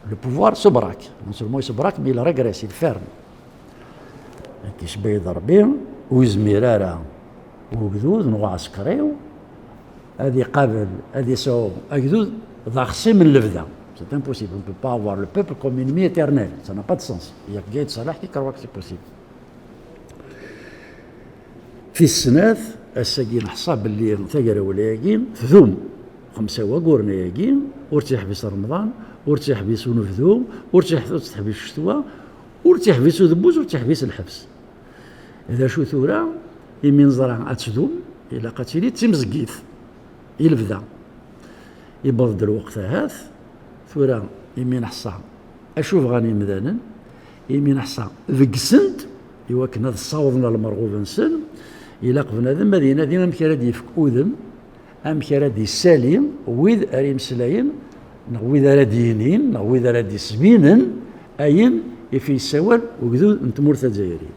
Le pouvoir se braque. Non seulement il se braque, mais il régresse, il ferme. Nekk isbeyyeḍ Rebbi, ur yezmir ara ugdud neɣ uɛsekriw ad iqabel, ad yesɛu agdud d axṣim n lebda. C'est impossible. On ne peut pas avoir le peuple comme ennemi éternel. Ça n'a pas de sens. Il y a que Gaïd Salah qui croit que c'est possible. Tis snat, ass-agi neḥṣa belli tagrawla-agi tdum. Xemsa waguren-agi, ur tt-yeḥbis Remḍan, ur tt-yeḥbis unebdu, ur tt-yeḥ-, ur tt-teḥbis ccetwa, ur tt-yeḥbis udebbuz, ur tt-yeḥbis lḥebs. D acu tura, imi neẓra ad tdum, ilaq ad tili d timzeggit i lebda. Iwweḍ-d lweqt ahat, tura imi neḥṣa acu bɣan yimdanen, imi neḥṣa begsen-t i wakken ad ssawḍen ɣer lmerɣub-nsen, ilaq bnadem ad inadi amek ara d-yefk udem, amek ara d-yessali wid ara imeslayen, neɣ wid ara d-yinin, neɣ wid ara d-yesbinen ayen ifi yessawal ugdud n tmurt azzayri.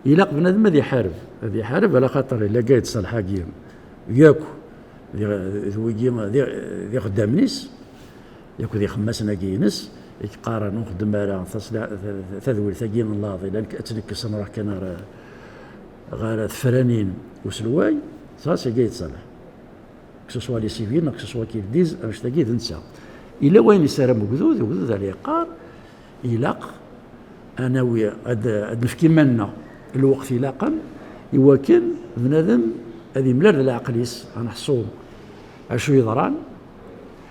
Ilaq bnadem ad iḥareb, ad iḥareb ala xaṭer illa Gayd Ṣalḥ-agi yakk d, d wigi, d, d ixeddamen-is, yakk d ixemmasen-agi-ines, i yeqqaren ur nxeddem ara tasla-, tadwilt-agi n laḍ, ilan ad tt-nekkes nruḥ kan ɣer, ɣer tefranin uselway, ça c'est Gayd Ṣalḥ. Que ce soit les civils, neɣ que ce soit Kildiz, annect-agi d netta. Yella wayen yessaram ugdud, ugdud ara yeqqar, ilaq ad nawi, ad, ad nefk iman-nneɣ lweqt ilaqen, i wakken bnadem ad imlal d leɛqel-is, ad neḥṣu acu yeḍran,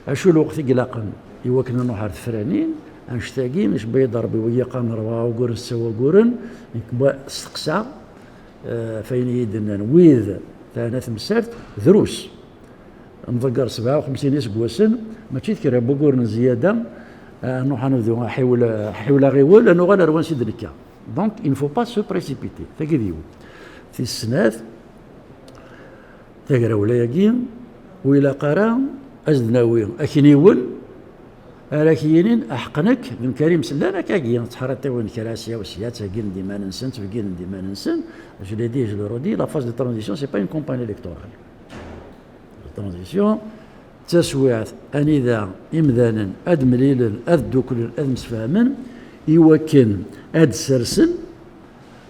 acu lweqt i ilaqen i wakken ad nruḥ ar tefranin, annect-agi, icebba-yi-d Rebbi, wigi qqaren rebɛa waguren, setta waguren, nekk steqsaɣ, eh, f ayen i yi-d-nnan wid terna temsalt, drus. Nḍegger sebɛa u xemsin iseggasen, mačči d kra n wuguren n zzyada, eh, nruḥ ad nebdu aḥiwel, aḥiwel aɣiwel, ad nuɣal ar wansi d-nekka. Donc, il ne faut pas se précipiter. Tagi d yiwet. Tis snat, tagrawla-agi, ur ilaq ara ad s-d-nawi akniwen ara k-yinin aḥeq nekk d Mkarim Sellan akkagi, ttḥerriṭiwen kra sya u sya, ttbegginen-d iman-nsen, ttbegginen-d iman-nsen. Je l'ai dit, je le redis, la phase de transition, c'est pas une campagne électorale. La transition, d taswiɛt anida imdanen ad mlilen, ad dduklen, ad msefhamen, i wakken ad d-sersen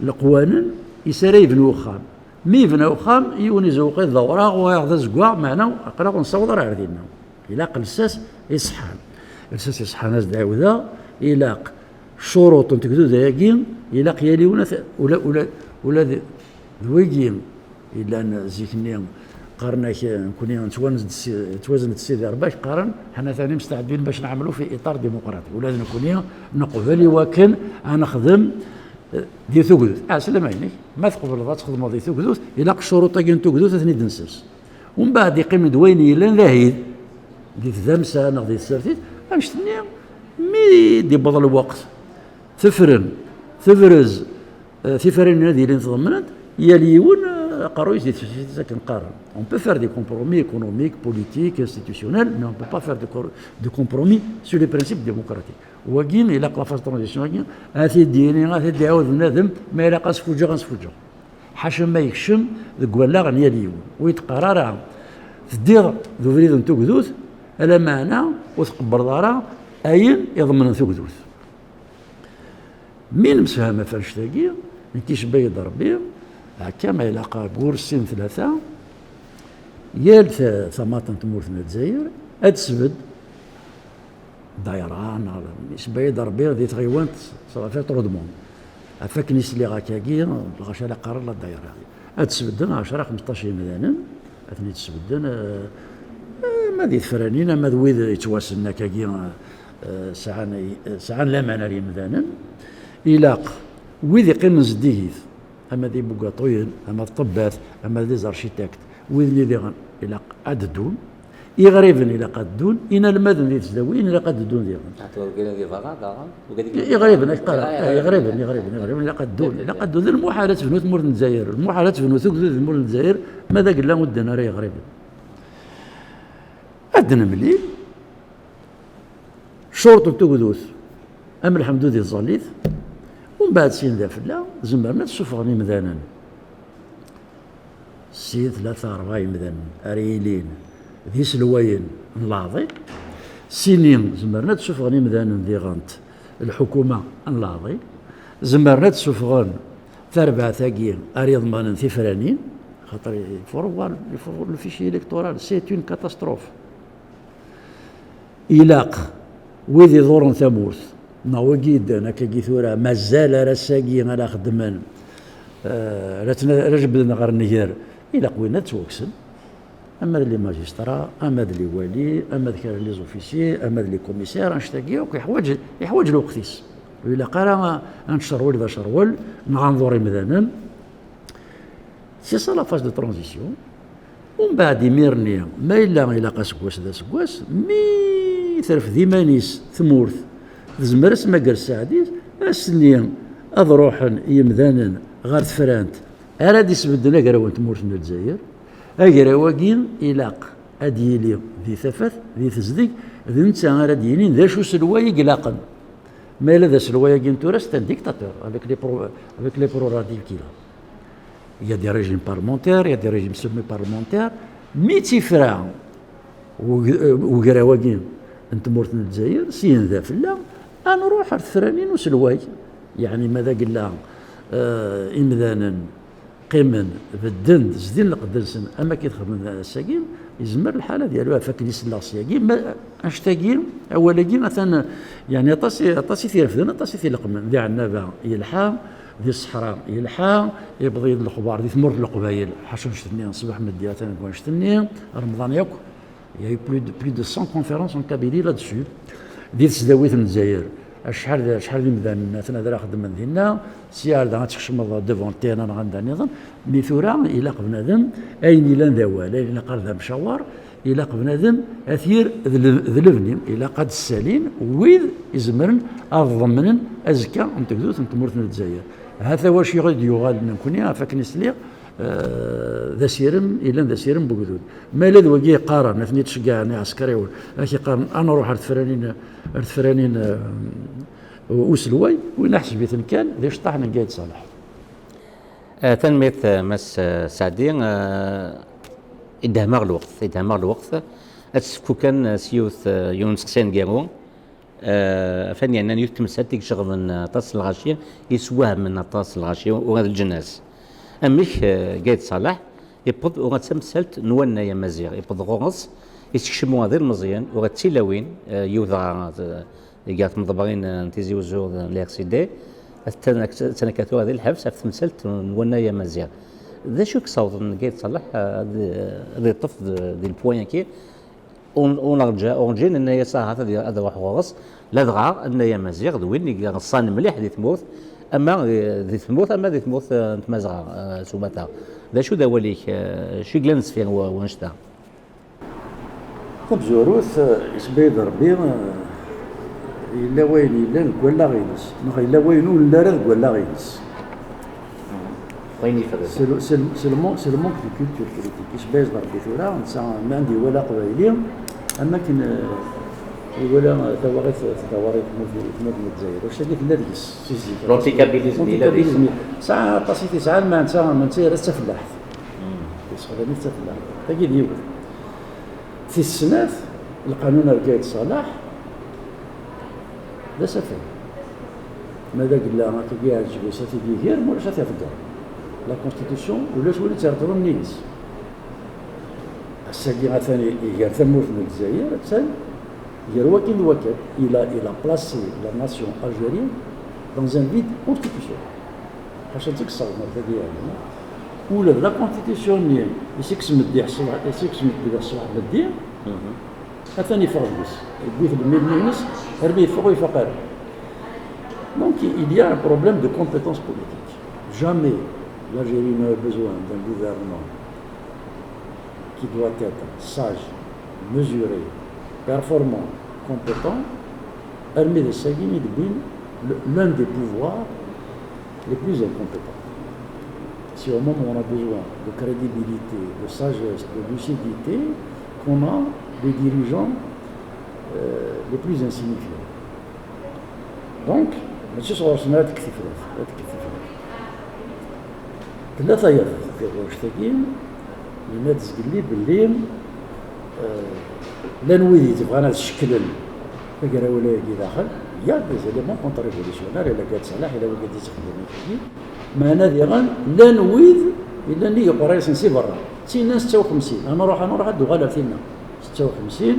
leqwanen is ara yebnu uxxam. Mi yebna uxxam, yiwen izewweq-it d awraɣ, wayeḍ d azeggaɣ, meɛna aql-aɣ ur nessaweḍ ara ar dinna. Ilaq lsas iṣeḥḥan. Lsas iṣeḥḥan, ad s-d-ɛiwdeɣ, ilaq ccuruṭ n tegduda-agi, ilaq yal yiwen ad t-, ula, ula, ula d, d wigi yellan zik-nni, qqaren-ak, nekkni nettwazen-d si-, nettwazen-d Sidi Rebbi, ak qqaren, ḥna tani mesteɛdin bac nɛemlu fi iṭar dimuqrati. Ula d nekkni neqbel i wakken ad nexdem, eh, di tugdut. Ɛeslama-inek, ma tqebleḍ ad txedmeḍ di tugdut, ilaq ccuruṭ-agi n tugdut ad ten-id-nsers. Umbeɛd iqqim-d wayen yellan d ahil, di tdamsa neɣ di tsertit, annect-nni, mi d-iwweḍ lweqt, tefren, tebrez, eh, tifranin ad ilint ḍemnent, yal yiwen, eh, aqerruy-is di tefsit akken qqaren. On peut faire des compromis économiques, politiques, institutionnels, mais on peut pas faire de cor-, de compromis sur les principes démocratiques. Wagi, ilaq la phase de transition-agi, ad t-id-yini, ad t-id-iɛawed bnadem, ma ilaq ad sfuǧǧeɣ, ad sfuǧǧeɣ. Ḥaca ma yekcem deg wallaɣ n yal yiwen. Ur yi-d-qqar ara teddiḍ d ubrid n tugdut, ala meɛna ur tqebbleḍ ara ayen iḍemnen tugdut. Mi nemsefham ɣef annect-agi, nekk icebba-yi-d Rebbi, akka ma ilaq gur sin tlata, yal ta-, tamaṭ n tmurt n Lezzayer ad tesbedd dayra, neɣ icebba-yi-d Rebbi di tɣiwant s ɣef Iṭrudmun. Ɣef akken i sliɣ akkagi, lɣaci la qqaren la dayra. Ad sbedden ɛecra xmesṭac yemdanen, ad ten-id-sbedden, eh, eh, ama di tefranin, ama d wid yettwassen akkagi, eh, sɛan, eh, sɛan laman ar yemdanen. Ilaq wid iqqimen zeddigit, ama d ibugaṭuyen, ama d ṭṭebbat, ama d les architectes, wid-nni diɣen ilaq ad ddun. Iɣriben ilaq ad ddun, inalmaden di tesdawin ilaq ad ddun diɣen. Iɣriben, ay qqareɣ, iɣriben, iɣriben, iɣriben ilaq ad ddun. Ilaq ad ddun. D lmuḥal ad tebnu tmurt n Lezzayer, lmuḥal ad tebnu tugdut di tmurt n Lezzayer, ma d agella ur ddan ara iɣriben. Ad d-nemlil, ccuruṭ n tugdut, am lḥemdu di tẓallit, umbeɛd syin d afella, zemren ad ssufɣen imdanen. Sin, tlata, rebɛa yemdanen ara yilin d iselwayen n leɛḍil. Sini zemren ad ssufɣen imdanen diɣent lḥukuma n leɛḍil. Zemren ad ssufɣen tarbaɛt-agi ara yeḍmanen tifranin, xaṭer il faut revoir, il faut le fichier électoral, c'est une catastrophe. Ilaq wid iḍuren tamurt, neɣ wigi yeddan akkagi tura, mazal ar ass-agi ara xeddmen, eh, ara tna-, ara jebden ɣer nnger, ilaq win ad ttwakksen. Ama d les magistrats, ama d les walis, ama d kra n les officiers, ama d les commissaires, annect-agi akk yeḥwaǧ, yeḥwaǧ lweqt-is. Ur ilaq ara ad ncerwel d acerwel, neɣ ad nḍur imdanen. C'est ça la phase de transition. Umbeɛd imir-nni, ma yella ilaq aseggas d aseggas, mi terfed iman-is tmurt, tezmer ad tmager sseɛd-is, ass-nni ad ruḥen yimdanen ɣer tefrant ara d-isbedden agraw n tmurt n Lezzayer. Agraw-agi ilaq ad yili di tafat, di tezdeg, d netta ara d-yinin d acu uselway i ilaqen. Ma yella d aselway-agi n tura, c'est un dictateur avec les pro-, avec les prérogatives qu'il a. Il y a des régimes parlementaires, il y a des régimes semi-parlementaires. Mi tt-ifra ug-, ugraw-agi n tmurt n Lezzayer, syin d afella, ad nruḥ ar tefranin uselway. Yeɛni ma d agella, eh, imdanen qqimen, bedden-d, zdin lqedd-nsen, am akken i t-xedmen ass-agi, yezmer lḥal ad yalu ɣef akken i selleɣ syagi, ma annect-agi, awal-agi, atan, yeɛni aṭas i, aṭas i t-irefden, aṭas i t-ileqqmen. Di Ɛennaba yelḥa, di ṣṣeḥra yelḥa, yewweḍ-iyi-d lexbar di tmurt n Leqbayel, ḥaca annect-nni, ṣṣbeḥ meddi atan deg wannect-nni, Remḍan yakk, il y a eu plus de, plus de cent conférences en Kabylie là-dessus. Di tesdawit n Lezzayer, acḥal d, acḥal d imdanen atna d ara xeddmen dinna, sya ar da ad tkecmeḍ devant T N A neɣ anda nniḍen, mi tura ilaq bnadem, ayen ilan d awal, ayen ilaq ar d amcawar, ilaq bnadem ad t-yir d le-, d lebni, ilaq ad d-ssalin wid izemren ad ḍemnen azekka n tegdut n tmurt n Lezzayer. Hata wacu i d-yuɣalen nekkni, ɣef akken i sliɣ, eh, d asirem, yellan d asirem n wegdud. Ma yella d wagi yeqqaren, atni ttceggiɛen iɛsekriwen, ad k-yeqqaren, ad nruḥ ar tefranin, ar tefranin, eh, uselway, win aḥseb-iten kan d iceṭṭaḥen n Gayd Salaḥ. Eh, tanemmirt, eh, Mass, eh, Saɛdi. Eh, idehmeɣ lweqt, idehmeɣ lweqt. Ad tessefku kan, eh, s yiwet, eh, yiwen n useqsi aneggaru. Eh, afan yernan yiwet temsalt i iceɣben aṭas n lɣaci, yeswehmen aṭas n lɣaci, ula d leǧnas. Amek, eh, Gayd Salaḥ yewweḍ ula d tamsalt n wannay amaziɣ, yewweḍ ɣur-s, yessekcem ula d ilmeẓyen, ula d tilawin, eh, yiwet ɣer, eh, gar tmeḍebrin, eh, n Tizi Uzzu d, n l'R C D, attan, attan akka tura di lḥebs ɣef temsalt n wannay amaziɣ. D acu i yessawḍen Gayd Salaḥ, eh, ad, ad yeṭṭef d, di le point-agi? Ur, ur nerǧa, ur nerǧa nenna-yas ahat ad, ad iruḥ ɣur-s, ladɣa annay amaziɣ d win i yeḍsan mliḥ di tmurt, ama di, di tmurt, ama di tmurt, eh, n Tmazɣa, eh, s umata. D acu d awal-ik, eh, acu i yellan deffir wa-, wannect-a? Tamezwarut, eh, isbeyyeḍ Rebbi, eh, yella wayen yellan deg wallaɣ-ines, neɣ yella wayen ur nelli ara deg wallaɣ-ines. Wayen yefren. C'est le, c'est le, c'est le man-, c'est le manque de culture politique. Isbeyyeḍ Rebbi tura, netta ma anda iwala aqbayli, am akken, eh, iwala tawaɣit tedda ɣer tmurt, tmurt n Lezzayer. Wacu tagi tella deg-s, si zik. L'anticabilisme yella deg-s. L'anticabilisme. Tesɛa aṭas i tesɛa, ma netta, ma netta yerra-tt d tafellaḥt. Yessexdam-itt d tafellaḥt. Tagi d yiwet. Tis snat, lqanun ar Gayd Salaḥ, d asafag. Ma d agella akkagi iɛǧeb-as ad t-id-iger, ma ulac ad t-iḍegger. La constitution, ulac win i tt-ireṭṭlen nnig-s. Ass-agi atan i-, iger tamurt n Lezzayer, attan gar wakin d wakan. Il a, il a placé la nation algérienne dans un vide constitutionnel. Ḥaca d tikkesseɣ ɣer tagi yeɛni. Ula d la constitution-nni i s-ikkes meddi ṣṣbeḥ, i s-ikkes meddi ṣṣbeḥ meddi, atan yeffeɣ deg-s. Yewwi-t lmil-nni-ines, armi yeffeɣ ur ifaq ara. Donc, il y a un problème de compétence politique. Jamais l'Algérie n'aurait besoin d'un gouvernement qui doit être sage, mesuré, performant, compétent, armi d ass-agi i d-wwin l'un des pouvoirs les plus incompétents. C'est au moment où on a besoin de crédibilité, de sagesse, de lucidité qu'on a les dirigeants euh, les plus insignifiants. Donc, mačči sɣur-sen ara tekk tifrat, ara tekk tifrat. Tella tayeḍ deg wanect-agi, yenna-d zgelli belli euh, llan wid yettebɣan ad cekklen tagrawla-agi daxel, il y a des éléments contre-révolutionnaires, ila Gad Salaḥ, ila wigad i tt-ixeddmen, meɛna diɣen llan wid yellan nnig iqerra-yasen si berra, d tinna setta u xemsin, ad nruḥ, ad nruḥ, ad d-uɣal ar tinna, setta u xemsin,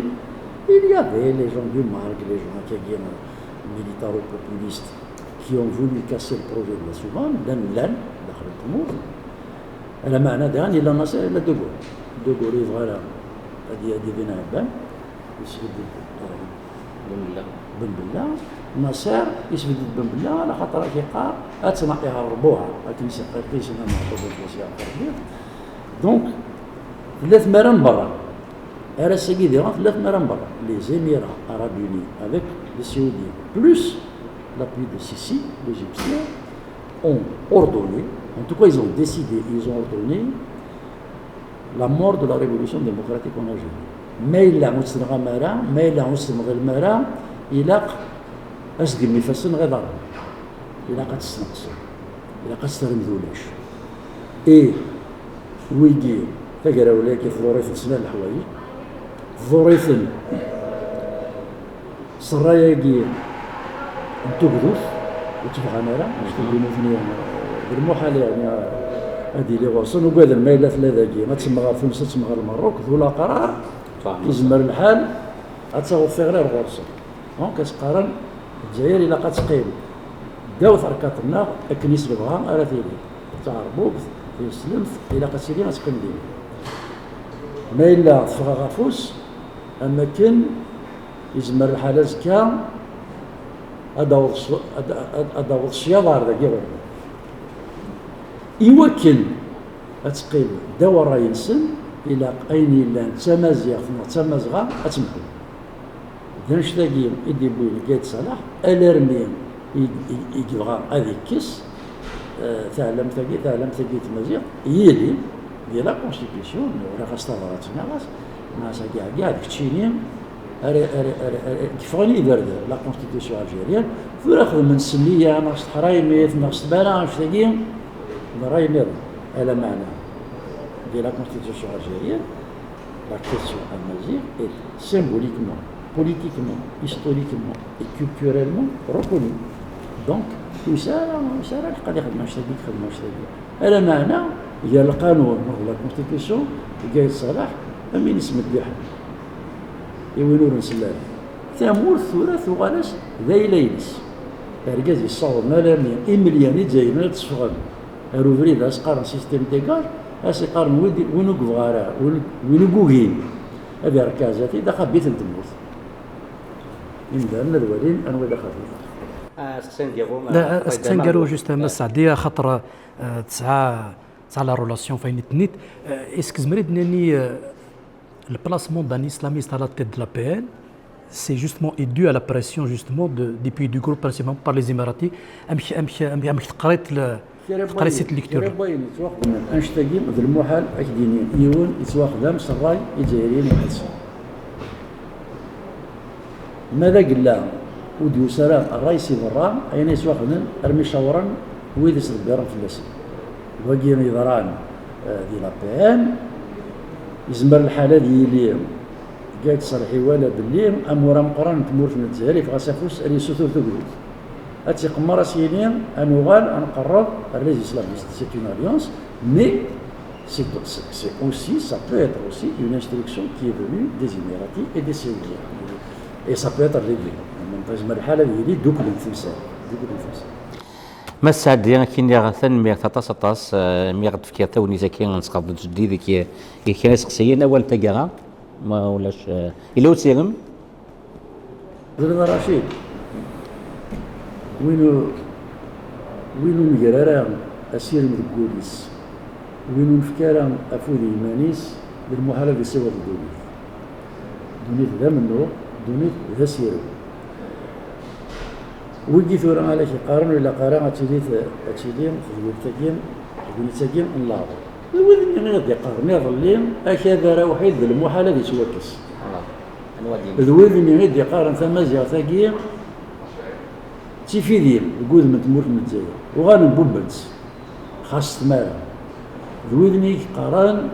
il y avait les gens du marque, les gens akkagi, militaro-populistes, qui ont voulu casser le projet de la Souvane, llan, llan daxel n tmurt. Lameɛna diɣen yella Nasser, yella De Gaulle. De Gaulle yebɣa ara ad y-, ad yibin Ɛebban, yesbedd Ben Bella. Ben Bella. Nasser yesbedd Ben Bella, ala xaṭer ad k-yeqqar ad tnaqiha rbuɛa, akken i s-yeqqar Qisen Ameɛṭub, ad d-yas yeɛqer mliḥ. Donc, tella tmara n berra. Ar ass-agi diɣen tella tmara n berra. Les Émirats Arabes Unis avec les Saoudiens, plus l'appui de Sisi, l'Égyptien, ont ordonné, en tout cas ils ont décidé, ils ont ordonné la mort de la révolution démocratique en Algérie. Ma yella ur tt-tenɣam ara, ma yella ur tt-temɣilem ara, ilaq ad s-tgem ifassen neɣ iḍarren. Ilaq ad tt-tesneqsem. Ilaq ad tt-terrem d ulac. Et wigi, tagrawla-agi tḍur-iten snat leḥwayeǧ. Tḍur-iten s ṛṛay-agi n tugdut, ur tt-bɣan ara, annect-agi nutni, d lmuḥal, yeɛni, ad yili ɣur-sen. Ugaden ma yella tella dagi, ad temɣer Tunes, ad temɣer Lmerruk, d ulaqrar yezmer lḥal ad taweḍ tiɣri ar ɣur-sen. Donc, ad s-qqaren, Lezzayer ilaq ad teqqim ddaw terkaḍt-nneɣ akken i s-nebɣa ara tili, d taɛerbubt, d taslemt, ilaq ad tili ad teqqim din. Ma yella teffeɣ ɣef ufus, am akken yezmer lḥal azekka ad d-taweḍ cclaḍa ar dagi ɣur-neɣ. I wakken ad teqqim ddaw ṛṛay-nsen, ilaq ayen yellan d tamaziɣt neɣ d tamazɣa ad temḥu. D annect-agi i d-yewwin Gayd Salah, alarmi i, i, i yebɣa ad ikkes, eh, taɛlamt-agi, taɛlamt-agi n tmaziɣt, yili di la constitution, uriɣ-as tabrat, nniɣ-as, nniɣ-as, "Agi, agi, d keččini ara, ara, ara, ara, yeffɣen i iberdan, la constitution algérienne, tura xedmen s nniya, neɣ s teḥraymi, neɣ s tmara, annect-agi, d ṛṛay nniḍen, ala meɛna." Di la constitution algérienne, la question amaziɣ est symboliquement, politiquement, historiquement et culturellement reconnue. Donc, ur yesɛi ara, ur yesɛi ara lḥeqq ad ixdem annect-agi, ixdem annect-agi. Ala meɛna, gar lqanun neɣ la constitution, Gayd Salah, am win ismeddiḥen i win ur nsell ara. Tamurt tura tuɣal-as d ayla-ines. Argaz yessawḍen alarmi imelyan izzayriyen ad d-sfeɣen ar ubrid, a s-qqaren système d'égal, a s-iqqaren win, win ur yebɣa ara, win, win ur yugin ad irekka zdat-i, d axabit n tmurt. Imdanen ad walin anwa i d axabit. Ah, asteqsi n Garu, la, ah, asteqsi n Garu, justement, ah, Saɛdi, axaṭer, ah, tesɛa, tesɛa la relation f ayen i d-tenniḍ. Ah, est-ce que tzemreḍ ad d-tiniḍ, ah, le placement d'un islamiste à la tête de l'A P N, c'est justement est dû à la pression, justement, de, depuis du groupe, principalement par les Émiratis. Amek, amek, amek, amek teqriḍ le, teqriḍ cette lecture? Kra n wayen yettwaxedmen annect-agi d lmuḥal ad k-d-yini yiwen yettwaxdam s ṛṛay izzayriyen iḥelsen. Ma d agella ur d-yusi ara ṛṛay si berra, ayen yettwaxedmen armi cawren wid yettḍebbiren fell-asen. Wagi yeḍran, eh, di l'A P N, yezmer lḥal ad yili Gayd Salah iwala belli amur ameqqran n tmurt n Lezzayer yeffeɣ-as afus ad yessutur tugdut. Ad tt-iqemmer, ad s-yini, "Ad nuɣal ad nqerreb ar les islamistes." C'est une alliance, mais c'est, c'est, c'est aussi, ça peut être aussi une instruction qui est venue des Émiratis et des Saoudiens. Et ça peut être les deux. En même temps, yezmer lḥal ad yili dduklen temsal. Dduklen temsal. Mass Saɛdi, ad k-iniɣ tanemmirt aṭas, aṭas, eh, mi ɣ-d-tefkiḍ tagnit-agi ad nesqerdec deg, deg kra iseqsiyen, awal n taggara, ma ulac, eh, yella usirem? Ẓriḍ a Racid, win ur, win ur nger ara asirem deg wul-is, win ur nefki ara afud i yiman-is, d lmuḥal ad isiweḍ ddunit. Ddunit d amennuɣ, ddunit d asirem. Wigi tura ala k-iqqaren ur ilaq ara ad tili, ad tili tedwilt-agi, tegnit-agi n leɛḍil. D wid-nni i ɣ-d-iqqaren iḍelli, akabar awḥid d lmuḥal ad yettwakkes. D wid-nni i d-iqqaren tamaziɣt-agi d tifidin deg wudem n tmurt n Lezzayer. Uɣalen bubben-tt. Xas tmara. D widen i yeqqaren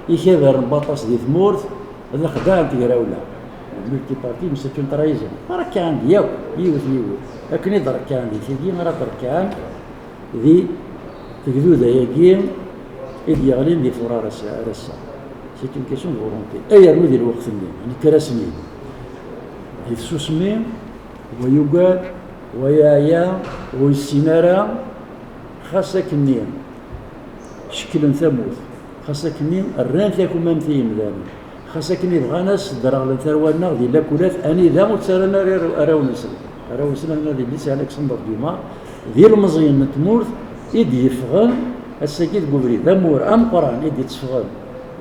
ikabar n baṭas di tmurt d lexdaɛ n tegrawla. Multipartisme, c'est une trahison. Rekɛen-d yakk, yiwet yiwet. Akken i d-rekɛen di tigi, ara d-rekɛen di tegduda-agi i d-yeɣlin di furar ass-a, ar ass-a. C'est une question de volonté. Ay rnu di lweqt-nni, nekker-asen-id. Di tsusmi, wa yugad, wa yeɛya, ur yessin ara, xas akkenni cekklen tamurt, xas akkenni rran takumamt i yimdanen, xas akkenni bɣan ad sderɣlen tarwa-nneɣ di lakulat anida ur ttarran ara arraw-nsen. Arraw-nsen, ad yelli Si Alexandre Dumas, d ilmeẓyen n tmurt i d-yeffɣen ass-agi deg ubrid, d amur ameqqran i d-itteffɣen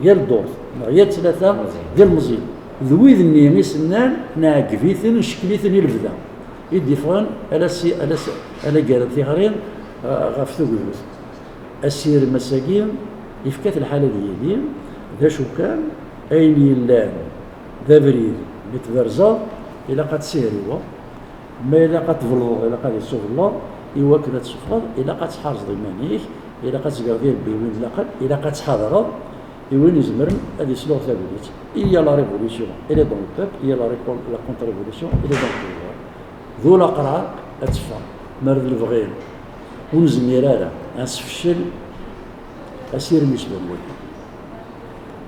yal ddurt, neɣ yal tlata, d ilmeẓyen. D wid-nni i s-nnan, nɛeggeb-iten, ncekkel-iten i lebda. I d-yeffɣen ala si, ala s-, ala gar tiɣri, eh, ɣef tugdut. Asirem ass-agi yefka-t lḥal ad yili, d acu kan, ayen yellan d abrid mi tberzeḍ, ilaq ad t-ssihriweḍ, ma ilaq ad tbellḍeḍ, ilaq ad yettubelleḍ, i wakken ad teffɣeḍ, ilaq ad tḥerzeḍ iman-ik, ilaq ad tgeḍ tirbiwin ilaqen, ilaq ad tḥadreḍ, i win izemren ad yesluɣ tagnit. Il y a la révolution, elle est dans le peuple, il y a la récon-, la contre-révolution, elle est dans le pouvoir. D ulaqrar ad teffeɣ, mer d lebɣi ur nezmir ara ad nsefcel asirem yesban wagi.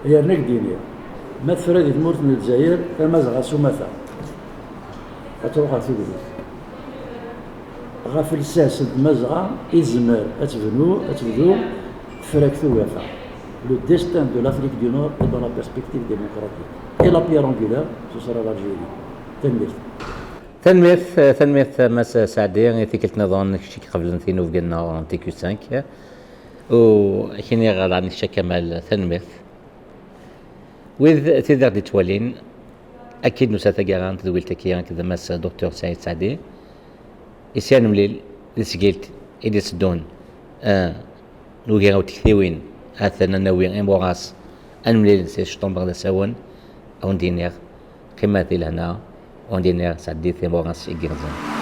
Yerna ad k-d-iniɣ, ma tefra di tmurt n Lezzayer tamazɣa s umata, ad truḥ ɣer tugdut. Ɣef lsas n tmazɣa i tezmer ad tebnu, ad tebdu tefrakt ugafa. Le destin de l'Afrique du Nord est dans la perspective démocratique. Et la pierre angulaire, ce sera l'Algérie. Tanemmirt. Tanemmirt, tanemmirt, Mass Saɛdi, i tikkelt nniḍen kečč i iqeblen tinubga-nneɣ n T Q cinq. U ak-iniɣ daɣen kečč a Kamal, tanemmirt. Wid, tid i ɣ-d-ittwalin, akken nusa taggara n tedwilt-agi akked Mass Docteur Saɛid Saɛdi, i s-, ad nemlil di tesgilt i d-iteddun, eh, nugi ɣer tektiwin, ha-t-an ad nawi imuras, ad nemlil si cṭember d asawen, a wen-d-iniɣ, qqimet di lehna, a wen-d-iniɣ, sɛeddit imuras igerrzen.